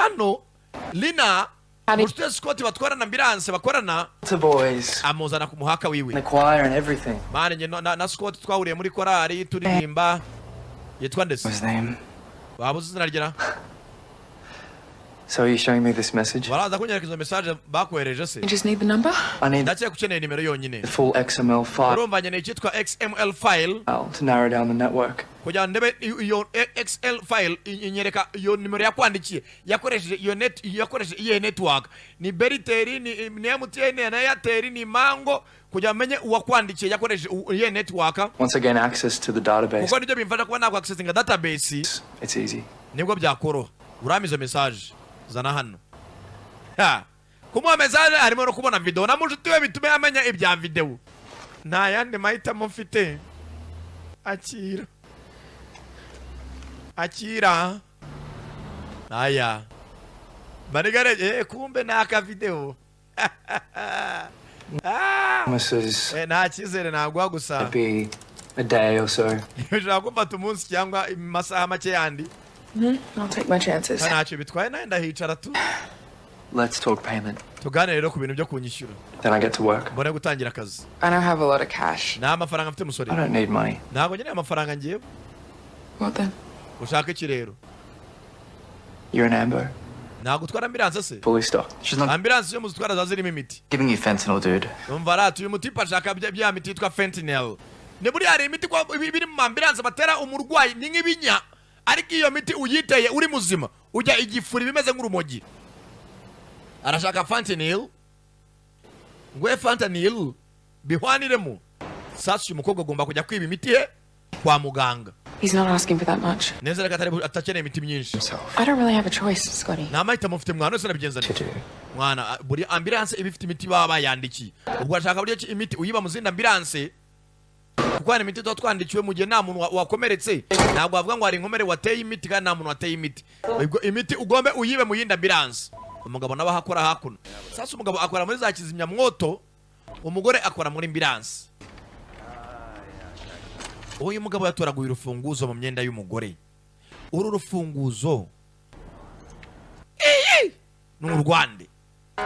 Hano Lina, mushuti we Scott batwarana ambulance bakorana, The boys. amuzana ku muhaka wiwe. The choir and everything. Man, njye na Scott twahuriye muri korari turirimba. Yitwa ndetse His name. Waba uzi izina ryera? So are you showing me this message? Baraza kunyereka izo message bakohereje se? You just need the number? I need Ndakeka ukeneye nimero yonyine. the full XML file Urumva, nkeneye icyitwa XML file to narrow down the network. kugira ngo ndebe iyo XL file inyereka iyo nimero yakwandikiye yakoresheje iyo net, yakoresheje iyihe network, ni Beritel, ni MTN na Airtel, ni Mango, kugira ngo menye uwakwandikiye yakoresheje iyihe network. Once I gain access to the database, Kuko nibyo bimfasha kuba nakwa accessinga database. it's easy. Nibwo byakoroha. Urama izo message, zana hano. Ha, kumuha message harimo no kubona video na mushuti we, bitume amenya ibya video. Nta yandi mahitamo mfite. Akira, akira aya marigare. Kumbe ni aka video. Ah! Promises Nta cyizere naguha gusa. it'd be a day or so. Bishobora kumfata umunsi cyangwa amasaha make yandi. I'll take my chances. Ntacyo bitwaye, nawe ndahicara tu. Let's talk payment. Tuganire rero ku bintu byo kunyishyura. Then I get to work. Mbone gutangira akazi. I don't have a lot of cash. Nta mafaranga mfite, musore. I don't need money. Ntabwo nkeneye amafaranga ngewe. What then? Ushaka iki rero? You're an ambo. Ntabwo utwara ambulance se? Fully stocked. She's not Ambulance yo muzitwara ziba zirimo imiti. giving you fentanyl, dude. Umva rati, uyu mutipe ashaka bya miti yitwa fentanyl. Ni buriya hari imiti biri mu ambulance batera umurwayi, ni nk'ibinya, ariko iyo miti uyiteye uri muzima ujya igifuri, bimeze nk'urumogi. Arashaka fentanyl, ngwe fentanyl bihwaniremo. Sasa uyu mukobwa agomba kujya kwiba imiti ye kwa muganga. He's not asking for that much. Neza reka, atakeneye imiti myinshi. I don't really have a choice, Scotty. Nta mahitamo mfite mwana, wese nabigenza nte? To do. Mwana, buri ambulance iba ifite imiti baba bayandikiye. Ubwo ashaka buryo ki imiti uyiba mu zindi ambulance, kuko hari imiti tuba twandikiwe mu gihe nta muntu wakomeretse. Ntabwo wavuga ngo hari inkomere wateye imiti kandi nta muntu wateye imiti. Ubwo imiti ugombe uyibe mu yindi ambulance. Umugabo nawe aho akora hakuno. Sasa umugabo akora muri za kizimyamwoto, umugore akora muri ambulance. Uyu mugabo yatoraguye urufunguzo mu myenda y'umugore. Uru rufunguzo iyi ni urwande.